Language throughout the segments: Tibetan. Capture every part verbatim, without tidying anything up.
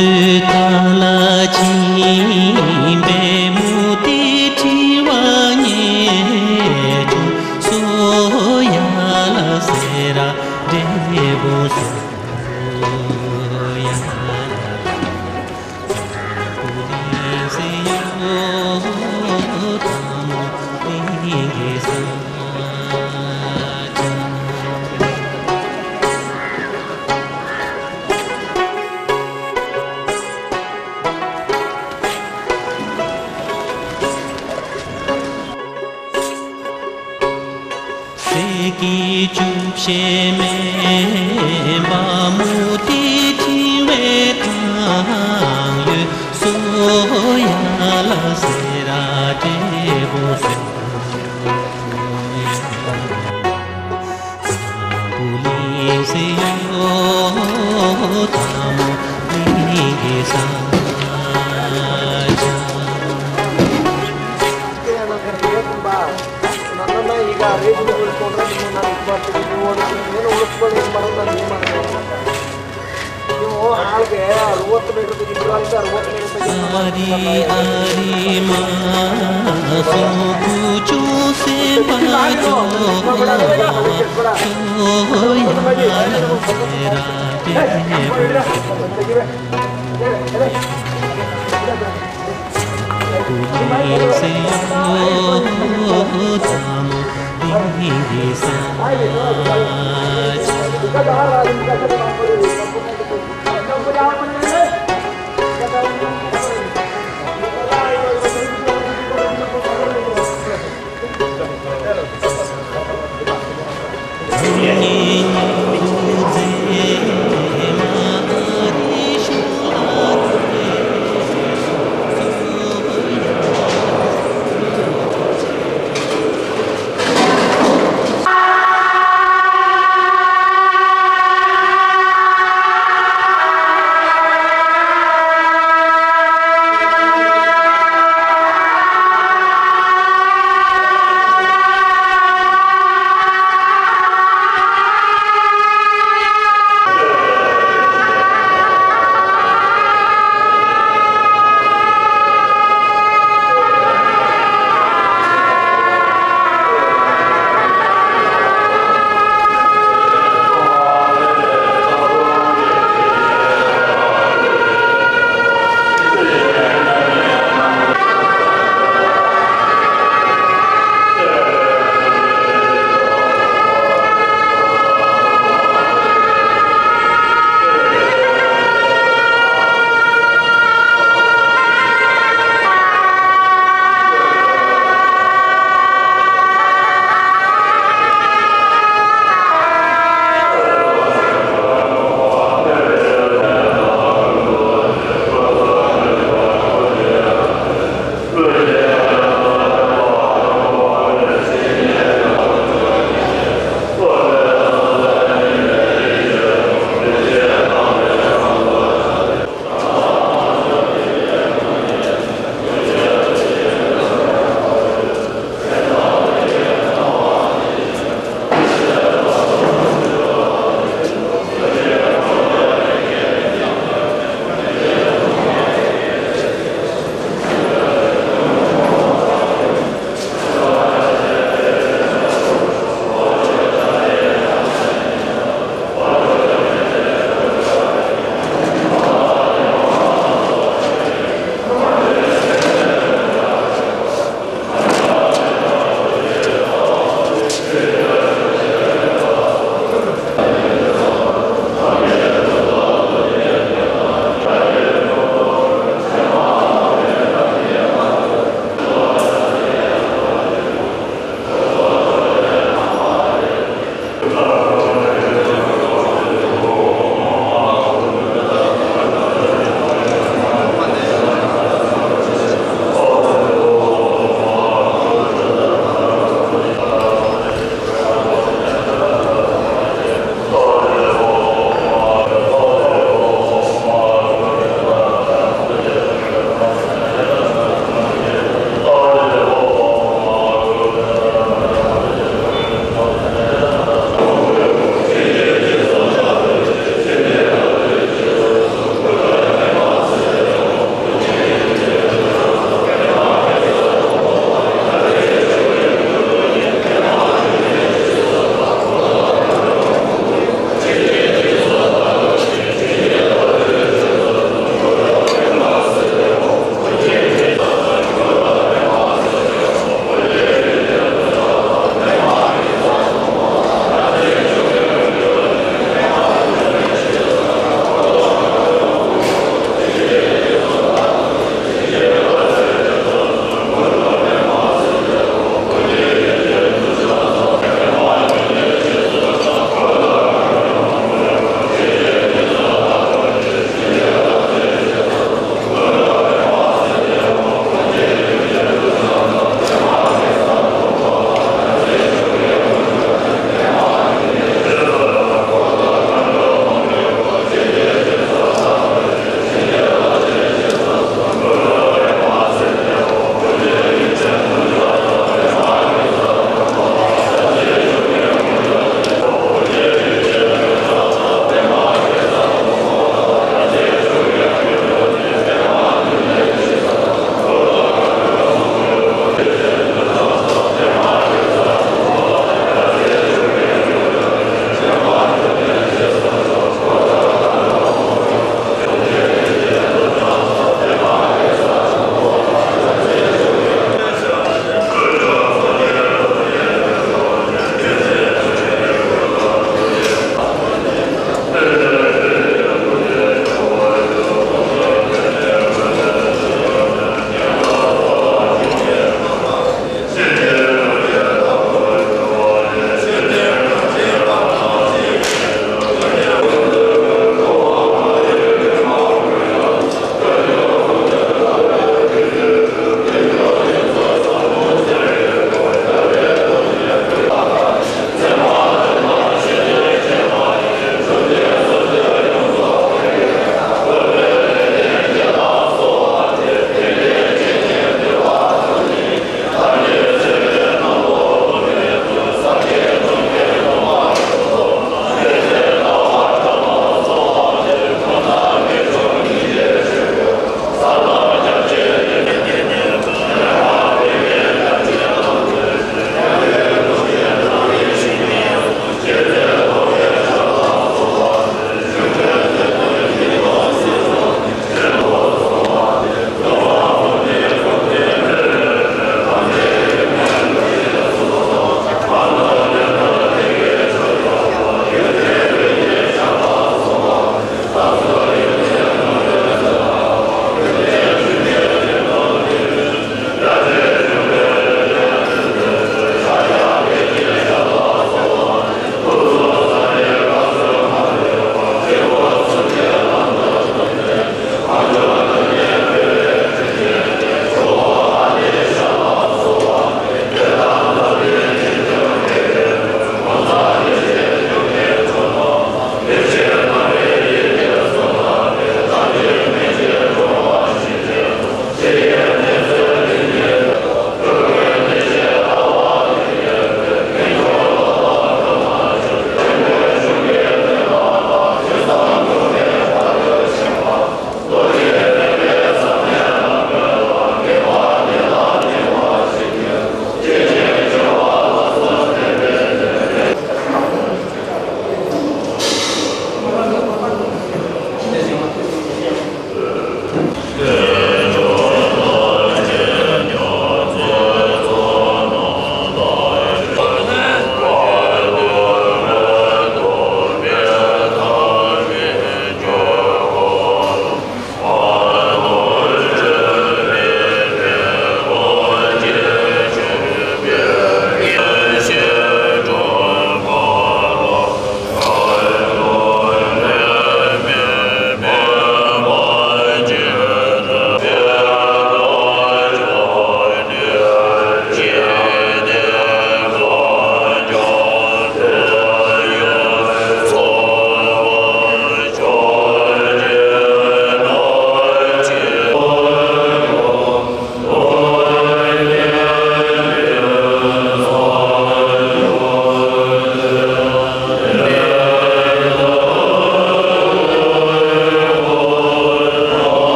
ཐ་ལ་ཕྱིན་པའི་མུ་ཏིག་བྲིས་པ་ཉེ་ཆུང་སོ་ཡ་ལ་སེ་ར་འབྲས་བུ་སོ་ཡ་ལ། གསེར་གྱི་ཆུ་བཤལ་མེ་འབར་མུ་ཏིག་བྲིས་པའི་ཐང་ཡོད་སོ་ཡ་ལ་སེ་ར་འབྲས་བུ་སོ། བུ་ལིང་སེ་ཡོ་ཐ་མོ་ལིང་གི་ས་ཆ། ཨ་རི་ཨ་རི་མ་སོ་བུ་ཅོ་སེ་བ་ཅོ་ཅོ་ཡ་ར་ཏེ་བུ།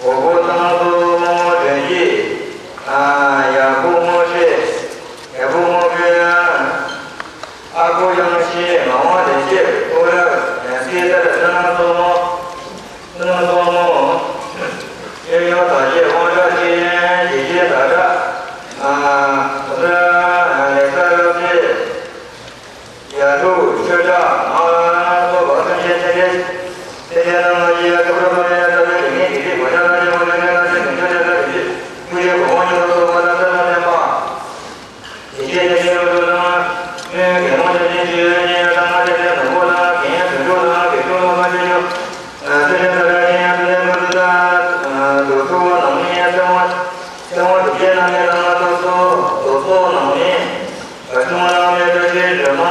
གོ་བོ་ཏང་སོ་མོ་དྲན་གྱི། ཨ། ཡ་བུ་མོ་ཤེས། ཡ་བུ་མོ་གི། ཨ་ཁུ་ཡང་ཤེས། མ་འོངས་དེ་ཤེས། ཨོ་ཡ། སྐྱེས་དར་ཏི་ནང་སོ་མོ། ཏི་ནང་སོ་མོ། ཨེ་ཡང་ད་ཤེས། དབང་ཆ་ཤེས། ཡེ་ཤེས་ད་ད། ཨ། ལེ་ས་ར་ཤེས། ཡ་དྲུག་ཆོས་གྲགས་མ་སོགས་པ་སེམས་ཅན་ཐམས་ཅད་ཐམས་ཅད་རྣམས་ཀྱི་ཡ་ཐུབ་རབ་ཏུ་ཡ་ཐུབ་པའི་ཉེ་ཉེ་གི་གོ་ཆ་ལ་ཡ་གོ་ཆ་ལ་ཡ་ཐུབ་ཉེ་ཆ་ལ་ཡ་ཐུབ་ཀུ་ཡེ་གོ་བ་ཉེ་ཐུབ་ཐུབ་པ་དང་ཐུབ་ལ་ལྡན་པ། དེ་བཞིན་དེ་བཞིན་རོ་ཐུབ་དང་། སྨན་གྱི་མོ་དེ་བཞིན་ཆུ་ཡོད་ཉེ་ཡ་དང་ང་དེ་བཞིན་ནོར་བུ་དང་གན་ཡ་དུད་འགྲོ་དང་གི་ཆུ་ལོ་མ་ཆུ་ཆུ། ཐུབ་ལྡན་ཐུབ་ལ་ཉེ་ཡ་ཐུབ་ལྡན་ཐུབ་ལ། དུ་ཐུབ་ནང་ནེ་ཡ་ཐུབ་མ། ཚེ་དབང་དུ་སྐྱེས་རྣམས་ནི་ལ་ང་ཐོབ་སོ། རྡོ་སོགས་རྣམས་ནི། བ་ཆུང་རྣམས་ནི་བཀྲ་ཤིས་སྒྲོལ་མ།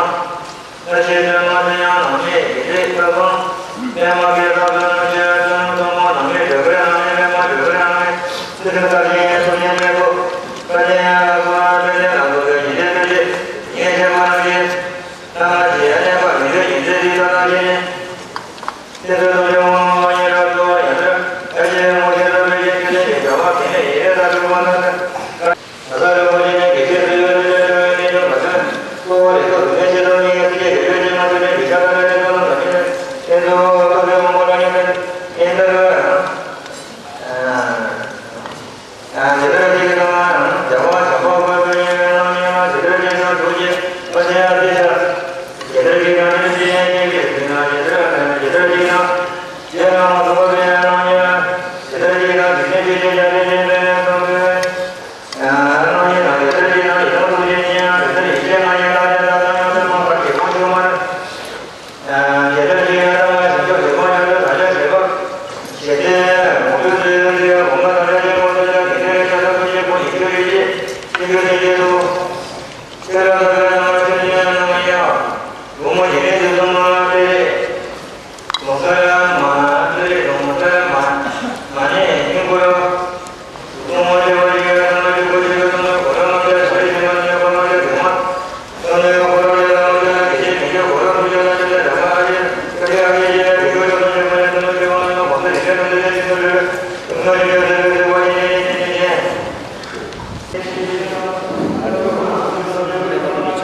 བཀྲ་ཤིས་སྒྲོལ་མ་ཚེ་དབང་རྣམས་ནི་དགེ་ལེགས་ཁ་སང་། པདྨ་གེ་སར་ཚོགས་རྣམས་ཀྱི་ཚོགས་རྣམས་ཐོག་མ་རྣམས་ནི་སྒྲོལ་དཀར་རྣམས་ནི་པདྨ་སྒྲོལ་དཀར་རྣམས་ནི། ཚུལ་ཁྲིམས་མཐར་ཕྱིན་ཐུབ་བསྟན་མེས་པོ། བཀའ་དྲིན་ལ་སོགས་པའི་དཔལ་ལྡན་ལ་སོགས་པའི་ཞི་བདེའི་སྤྱོད་ཕྱིར་ཡེ་ཤེས་པ་རྣམས་ཀྱིས། ཐ་མ་ཞེས་གནས་པ་མི་འདོད་ཉིན་མཚན་དུས་ཐ་མ་ཞེས་ནས།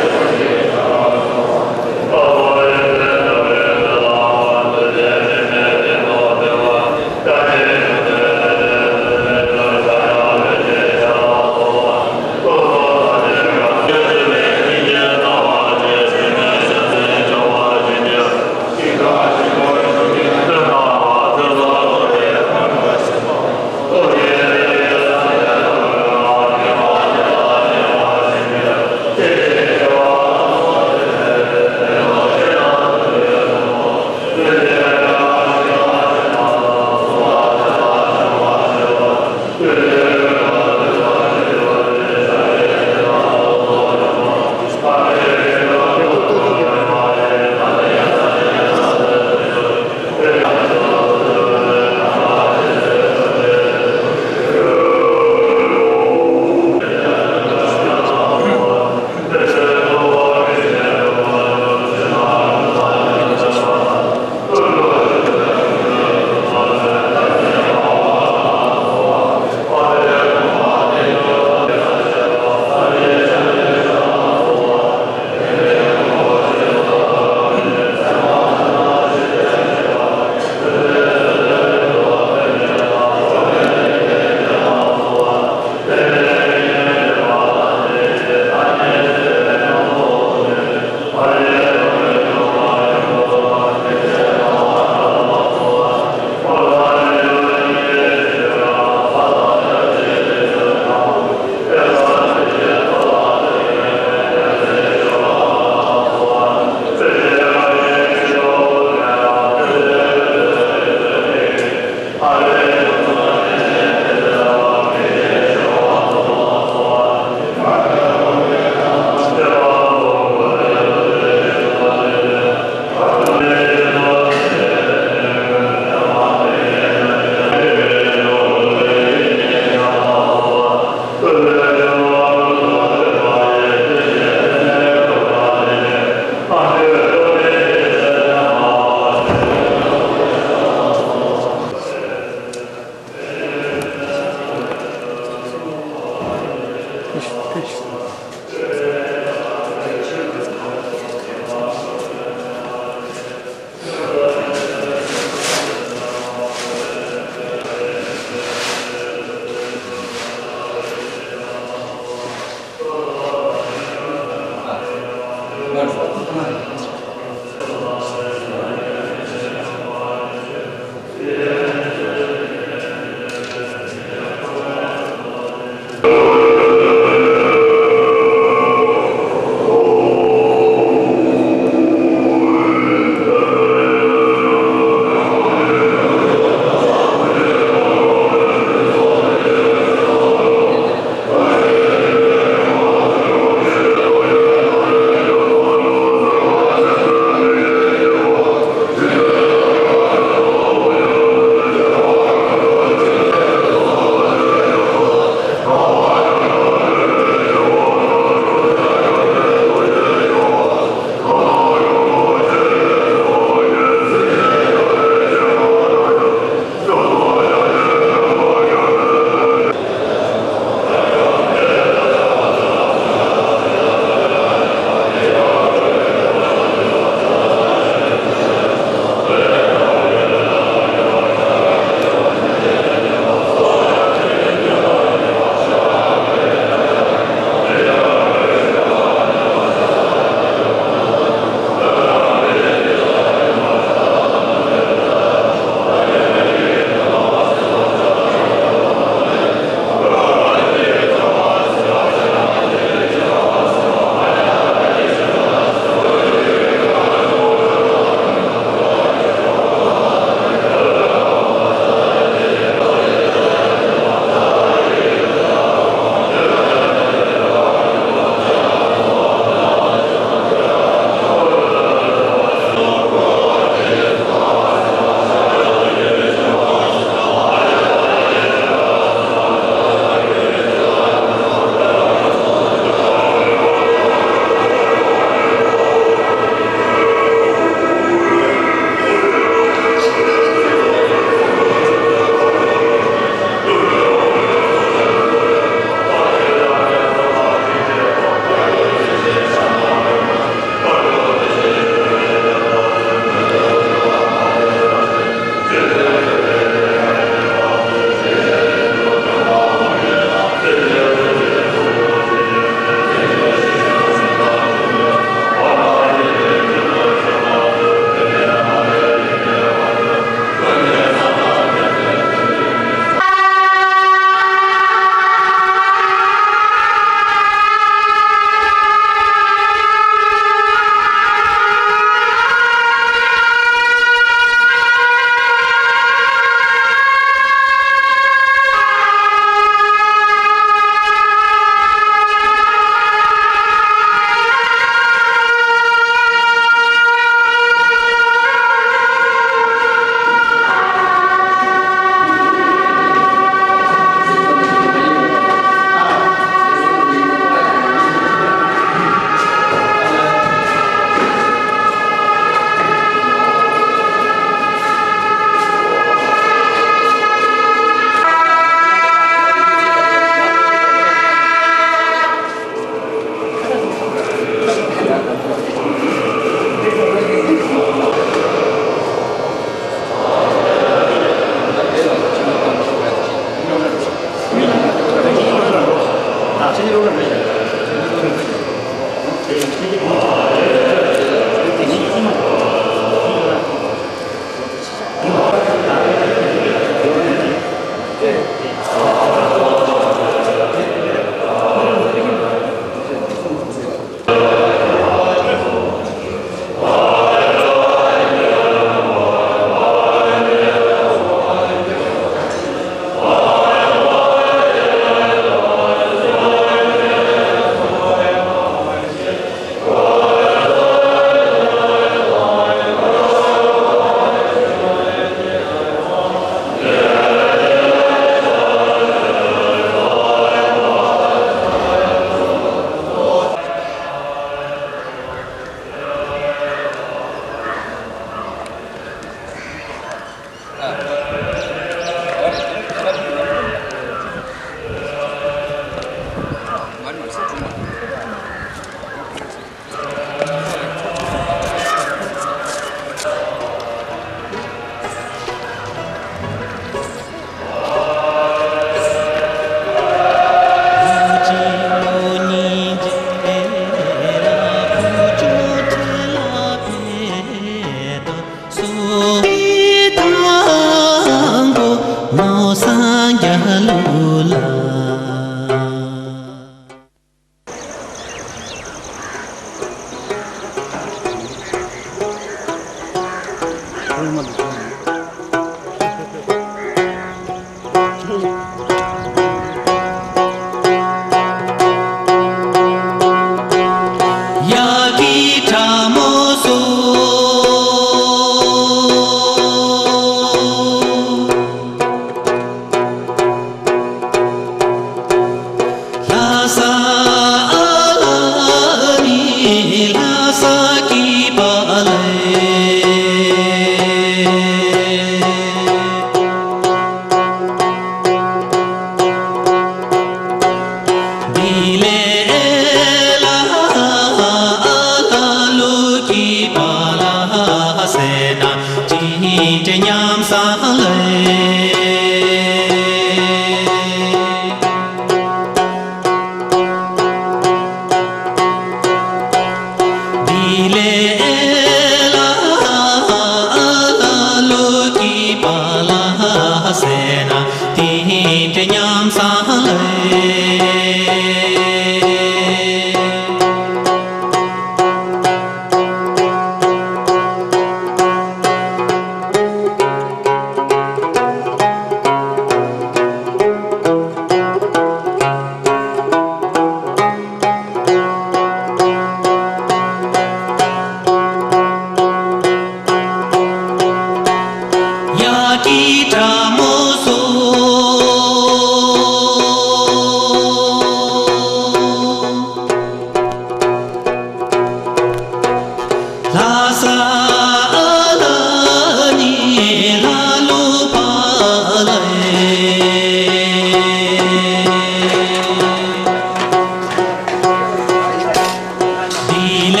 འདི་ལས་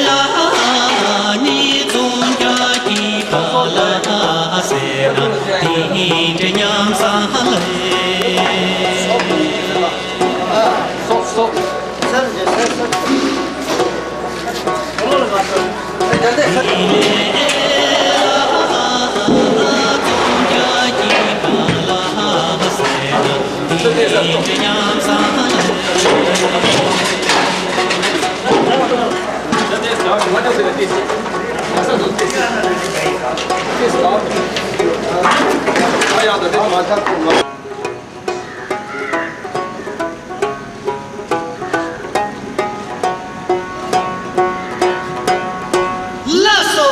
ལ་ནི་ཙོང་རྒྱ་གི་པ་ལ། ལགས་སོ།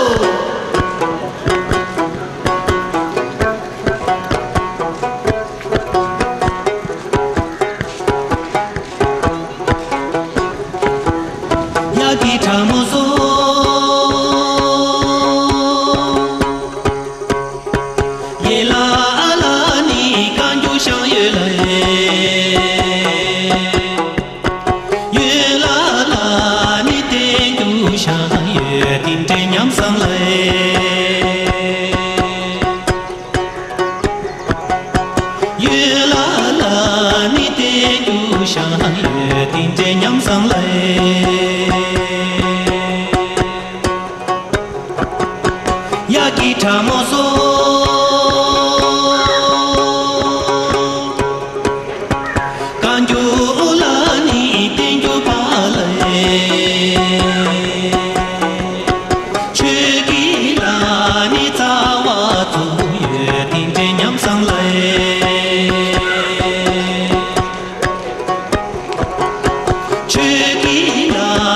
ཡ་གི་ཁྲ་མོ་བཟོ། ཡེ་ལ་ལ་ནི་བཀའ་འགྱུར་ཤང་ཡོད་ལ། ཡོད་ལ་ལ་ནི་བསྟན་འགྱུར་ཤང་ཡོད་དེ་འདྲའི་ཉམས་བཟང་ལ། ཡོད་ལ་ལ་ནི་བསྟན་འགྱུར་ཤང་ཡོད་དེ་འདྲའི་ཉམས་བཟང་ལ། ཡ་གི་ཁྲ་མོ་བཟོ། བཀའ་འགྱུར་ལ་ནི་བསྟན་འགྱུར་པ་ལ། ཆོས་ཀྱི་ལ་ནི་རྩ་བ་བཙུགས་ཡོད་དེ་འདྲའི་ཉམས་བཟང་ལ། ཆོས་ཀྱི་ལ་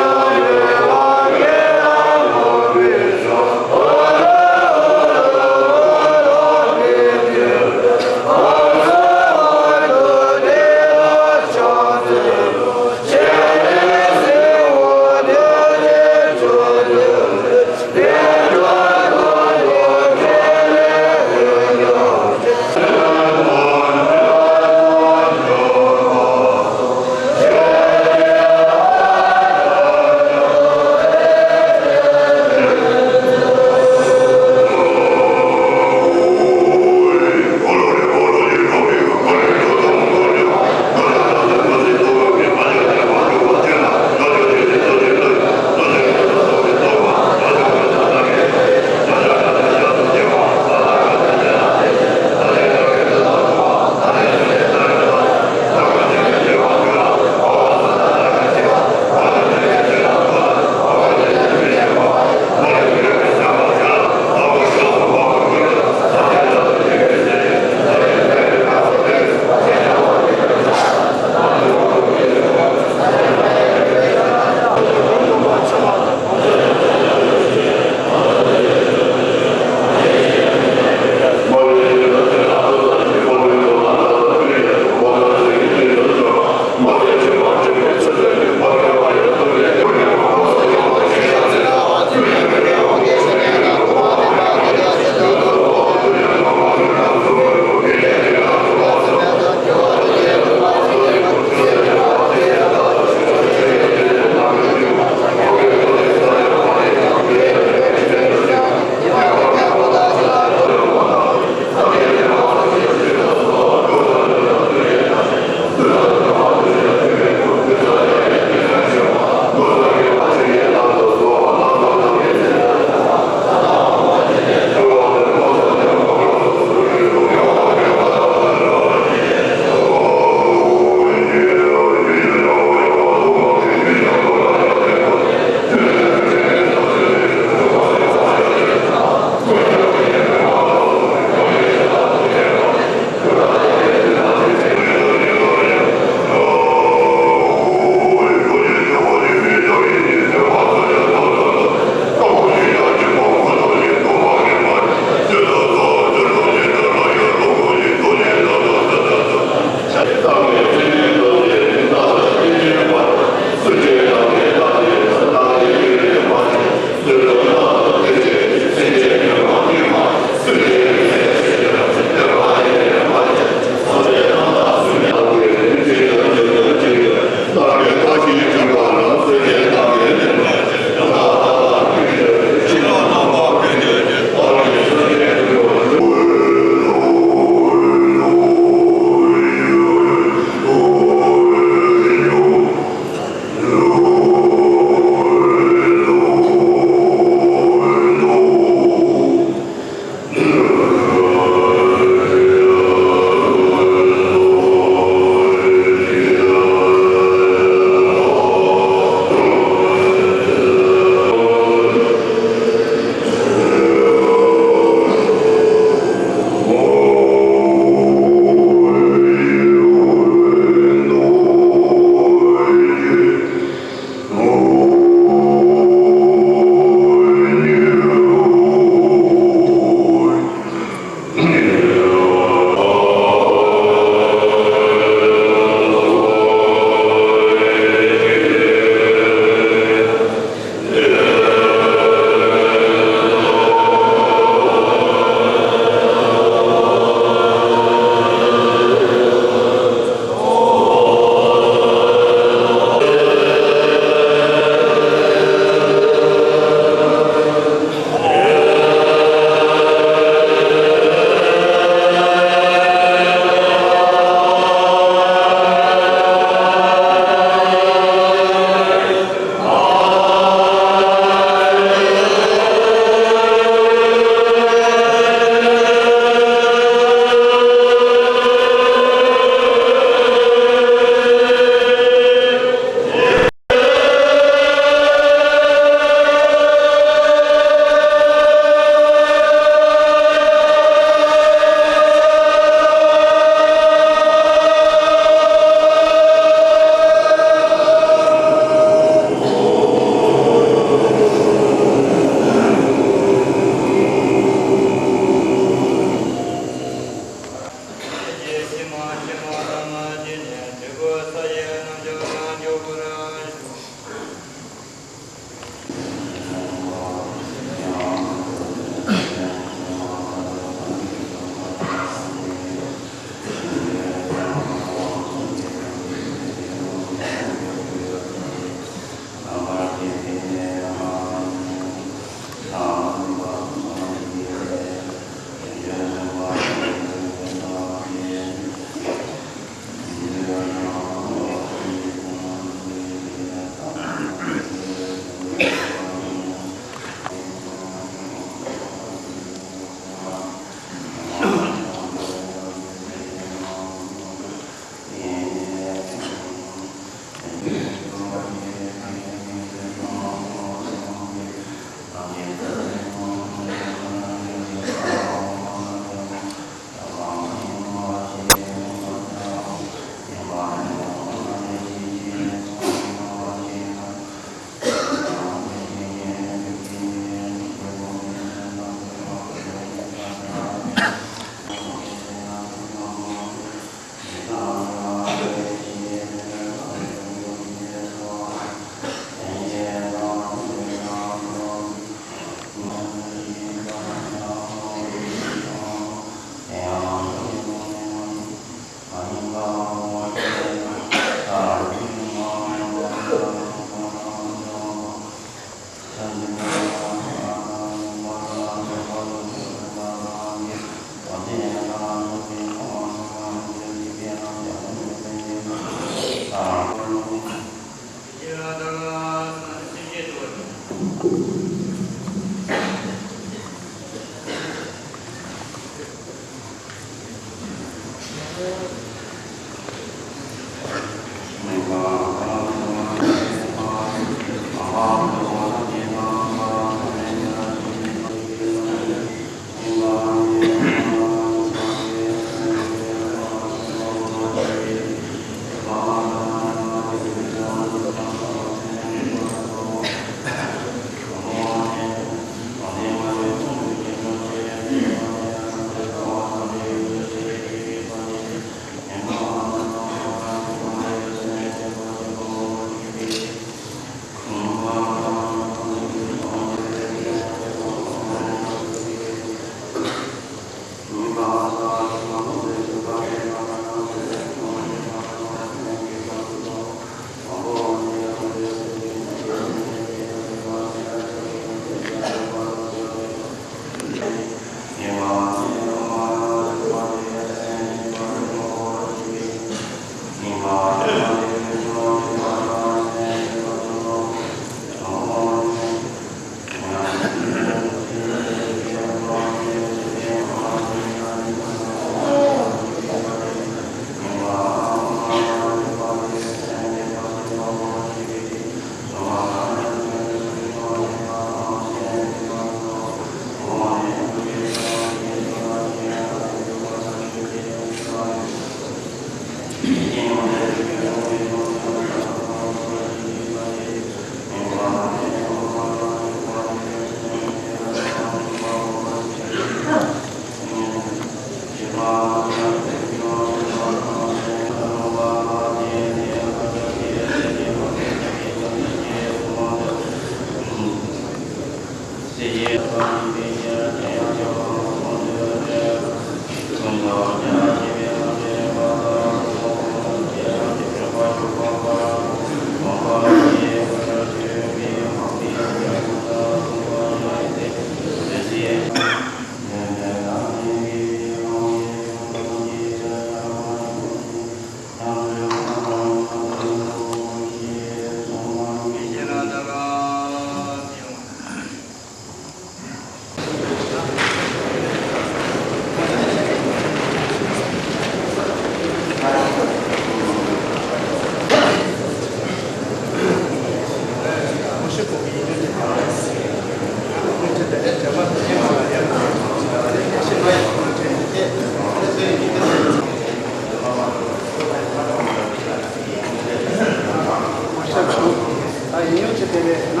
ཨ་ཡིན་ཡོད་ཅེས་དེ་རེད་ན།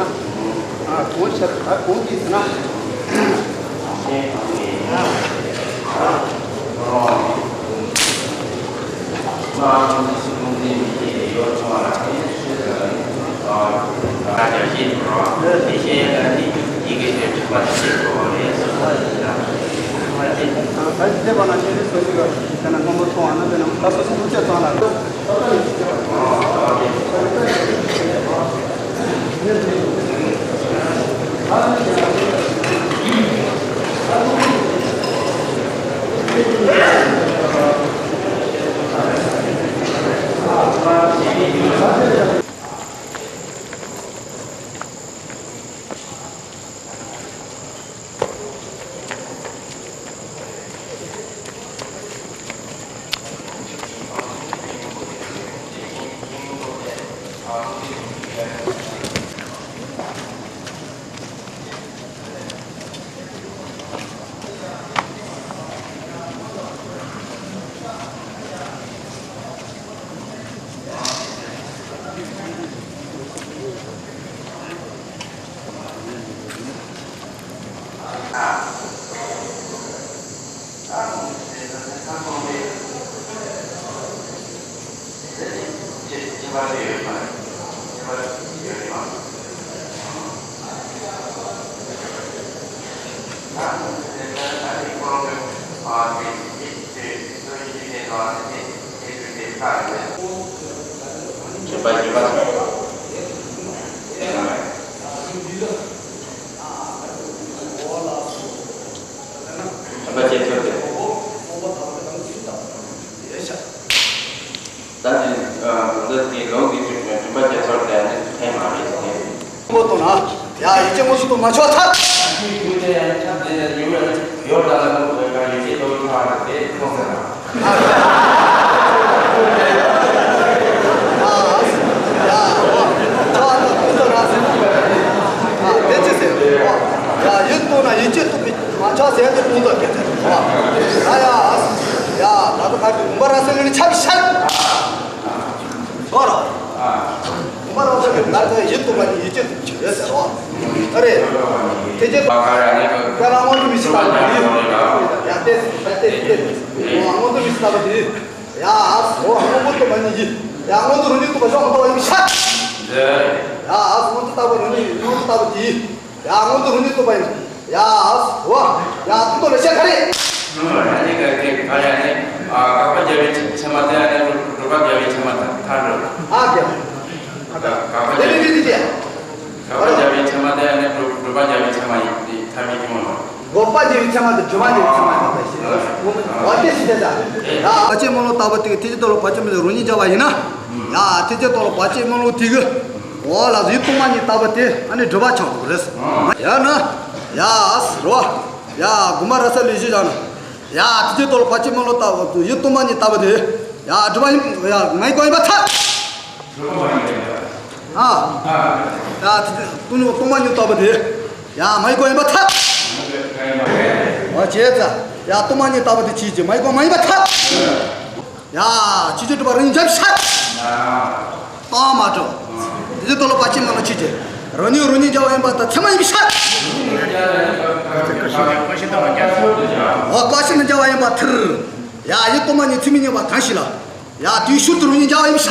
ཨ་གོང་ཆེར་ད་གོང་གིས་ཟེར་ན། ད་ནི་འདི་ལུང་འདི་ཚོའི་རིམ་པ་རྒྱ་མཚོར་བསྡད་ནས་ཕན་མ་རེད་ཟེར། མོ་གཏོང་ན། ཡ་ཡིད་ཆེས་མོ་ཟུག་ཏུ་མ་ཆོག་ཐལ། ཡོད་ད་ལ་ཡིད་ཆེས་ཏོག་ཐག་རེད་དེ་ཁོང་ཟེར་ན། དེ་ཅི་ཟེར། ཡ་ཡིད་གཏོང་ན་ཡིད་ཆེས་ཏོག་མ་ཆོག་ཟེར་དེ་ཁོང་ཚོ་སྐད་ཆ་རེད། ཡ་ཡ་ཡ་ད་ལྟ་ཁ་ཅིག་མ་ར་སེ་ལེ་ནི་ཆབ་ཤག་ཨོ་རོ། ཨ། མ་རང་ཚོ་གི་ནར་ཚོ་ཡིད་དུ་མ་ཉིད་ཡིད་ཆེས་ཐུབ་ཀྱི་ཡོད་ཟེར་བ། ཨ་རེ། དེ་རྗེས་པ་ག་རེ་ནི་ཀ་ལ་སྔོན་དུ་མི་ཤི་ལྟ་བུ་དེ། ཡ་ཏེ་ཏེ་ཏེ་ཏེ། ཨོ་སྔོན་དུ་མི་ཤི་ལྟ་བུ་དེ། ཡ་ཨོ་སྔོན་པོ་དུ་མ་ཉིད་ཀྱི། ཡ་སྔོན་དུ་རུ་ཉིད་དུ་མ་ཤོག་མ་ལྟ་བ་ཡིན་ཤག་ཡ་ཨོ་སྔོན་དུ་ལྟ་བུ་རུ་ཉིད་སྔོན་དུ་ལྟ་བུ་དེ། ཡ་སྔོན་དུ་རུ་ཉིད་དུ་པ་ཡིན། ཡ་ཨོ། ཡ་ཏུ་ཏོ་ལ་ཤ་ཁ་རེ། ཨ་ནི་ག་གེ་ག་ཡ་ནི་ཨ་དགག་པ་རྒྱབ་པའི་ཚད་མ་དེ་ཨ་ནི་སྒྲུབ་པ་རྒྱབ་པའི་ཚད་མ་དང་མཐར་འགྲོ། ཨ་རྒྱབ། དགག་པ་རྒྱབ་པའི་དགག་པ་རྒྱབ་པའི་ཚད་མ་དེ་ཨ་ནི་སྒྲུབ་སྒྲུབ་པ་རྒྱབ་པའི་ཚད་མ་ཡིན་ཏེ་ཐར་པའི་སྐྱེ་བོ་ལ། དགག་པ་རྒྱབ་པའི་ཚད་མ་དང་སྒྲུབ་པ་རྒྱབ་པའི་ཚད་མ་ཡིན་པ་ཞིག་འོ་དེ་ཞིག་དེ་ད། ཡ་བར་ཆད་མ་ལུགས་ལྟ་བུ་དེ་གི་ཐེག་ཆེན་ཏོ་ལོ་བར་ཆད་མ་ལུགས་རང་ཉིད་སྦྱར་བ་ཡིན་ན། ཡ་ཐེག་ཆེན་ཏོ་ལོ་བར་ཆད་མ་ལུགས་དེ་གི། འོ་ལ་ཡིད་གཏོང་མ་ཉིད་ལྟ་བུ་དེ་ཨ་ནི་སྒྲུབ་པ་ཆགས་འགྲོ་གི་རེད། ཡ་ན། ཡ་ཨ་སི་རོ། ཡ་དགུ་མ་ར་ས་ལས་བཞི་བཞག་ན། ཡ་ཐེག་ཆེན་ཏོ་ལོ་བར་ཆད་མ་ལུགས་ལྟ་བུ་ཡིད་གཏོང་མ་ཉིད་ལྟ་བུ་དེ། ཡ་སྒྲུབ་པ་ཡིན། ཡ་མ་ཡི་གོ་ཡིན་པ་ཚ། ཨ། ཡ་ཐེག་ཆེན་ཏོ་ལོ་གཏོང་མ་ཉིད་ལྟ་བུ་དེ། ཡ་མ་ཡི་གོ་ཡིན་པ་ཚ། འོ་བྱས་ཙ། ཡ་གཏོང་མ་ཉིད་ལྟ་བུ་དེ་ཆོས་ཅན། མ་ཡི་གོ་མ་ཡིན་པ་ཚ། ཡ། ཆོས་ཅན་སྒྲུབ་པ་རང་ཉིད་འཇམ་ཤ། བཏང་མ་འགྲོ། དེ་ཚོ་ལ་བར་ཆད་མ་ལ་ཆོས་ཅན། རང་ཉིད་རང་ཉིད་འཇལ་བ་ཡིན་པ་དང་ཚད་མ་ཡིན་པའི་ཤ། འོ་བཀག་ཕྱིར་ན་འཇལ་བ་ཡིན་པ་ཐལ། ཡ་ཡིད་གཏོང་མ་ཉིད་ཚད་མས་གནས་པ་གང་ཞིག་ལ། ཡ་དེའི་ཤུལ་དུ་རང་ཉིད་འཇལ་བ་ཡིན་པའི་ཤ།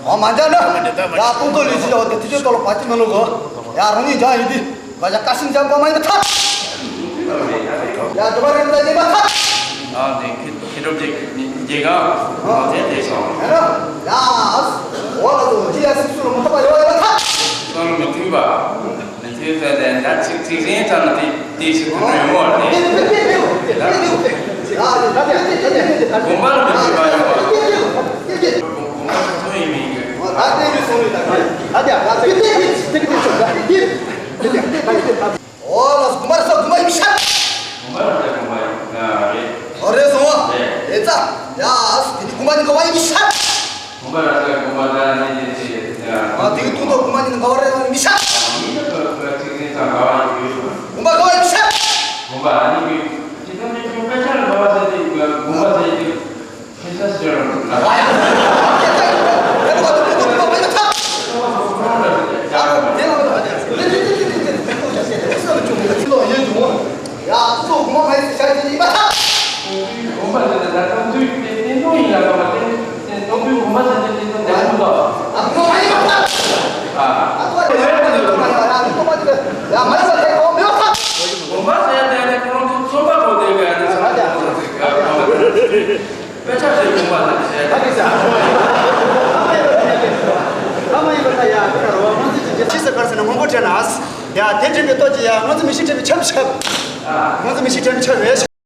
འོ་མ་འཇལ་ན། ཡ་སྟོང་ཐོག་ལས་ཤི་བྱ་བ་དེ་དེ་ཚོ་ལ་བར་ཆད་མ་ལ་གོ། ཡ་རང་ཉིད་འཇང་ཡིན་དུས་ང་ཡ་བཀའ་སྲིན་འཇང་གོ་མ་ཡིན་པ་ཐག་ཡ་དུ་བ་རེ་རེ་ད་ཉེས་པ་ཐག་ཨ་ནི་ཁྱེད་ཁྱེད་རབ་ཀྱི་རྗེས་གང་ཨ་དེ་དེ་སོང་ཡ་ཡ་འོ་ལ་དུ་ཅི་ཡ་སྲིད་སུ་ལ་མི་ཐོགས་པ་ཡོད་ཡོད་པ་ཐག་སོང་མི་མཐུན་པ། དེ་ཚོའི་ད་ལན་ད་ཚིག་ཚིག་ཟིན་ཙམ་ལ་དེ་དེ་ཞིག་ཐུབ་ནོ་ཡོང་བ་རེད། དགོངས་པ་ལ་མི་ཕྱེད་པ་ཡོང་བ། དགོངས་པ་ཚོ་ཡིན་མིན་གྱི། ཨོ་ལ་དགོངས་པ་རེད་ས་དགོངས་པ་ཡིན་ཤག་དགོངས་པ་རེད་ས་དགོངས་པ་ཡིན་ཨ་རེད། ཨོ་རེད་སོང་བ། རེད་ཙ། ཡ་དེ་ནི་དགོངས་པ་ནི་དགོངས་པ་ཡིན་ཤག་དགོངས་པ་ར་ས་དགོངས་པ་ད་ནི་ནི་ནི་ནི། ཨ་དེ་གི་ཐུགས་ཐོག་དགོངས་པ་ནི་དགའ་བ་རེ་ཡིན་ཤག་མི་ལ་ཁ་ཁ་ཚིག་ཚིག་ཚང་དགའ་བ་ཡིན་དགོས་ཤག་དགོངས་པ་དགའ་བ་ཡིན་ཤག་དགོངས་པ་ཨ་ནི་གི་ཅི་ཙམ་ཅི་ཅུང་དཔེ་ཆ་ལ་དགའ་བ་ཟེར་ཏེ་དགོངས་པ་ཟེར་ཏེ་ཁྱེད་ས་ཟེར་རོ། ཡ་ཚོགས་མ་ཕ་ཡི་ས་ཆ་ཅི་ཡིན་པ་ཐག་དགོངས་པ་འདི་ལ་ད་གཏམ་རྒྱུད་ཀྱི་བསྟན་དོན་ཡིན་ལ་ག་བ་བསྟན་བསྟན་གཏོང་དུས་དགོངས་པ་ཟེར་དེ་བསྟན་དོན་བདེན་པོ་འདུག་ཨ་དགོངས་པ་ཡིན་པ་ཐག་ཨ་ཨ་དགོངས་པ་ཡིན་པ་ཐག་ཡ་མ་ཡིན་པ་ཐག་དགོངས་པ་མེད་པ་ཐག་དགོངས་པ་ཟེར་ཡ་དེ་ནི་ཁོ་རང་ཚོ་རྩོམ་པ་པོ་དེ་ག་ནི་ས་ཆ་དེ་ག་དགོངས་པ་དེ་དཔེ་ཆ་ཞིག་དགོངས་པ་ལ་བཤད། ཨ་ནི་ས། ཨ་མ་ཡིན་པ་ན་ཡ་ཨ་ཁུ་ར་རོ་མ་ཚིག་ཅིག་ཅི་ཟེར་གར་ཟེར་ན་སྔོན་པོ་དྲན་ན་ཡ་དེ་དྲན་པའི་ལྟོ་ཅི་ཡ་ང་ཚོ་མི་ཤི་དྲན་པའི་ཆབ་ཆབ། ང་ཚོ་མི་ཤི་དྲན་པའི་ཆབ་རེད།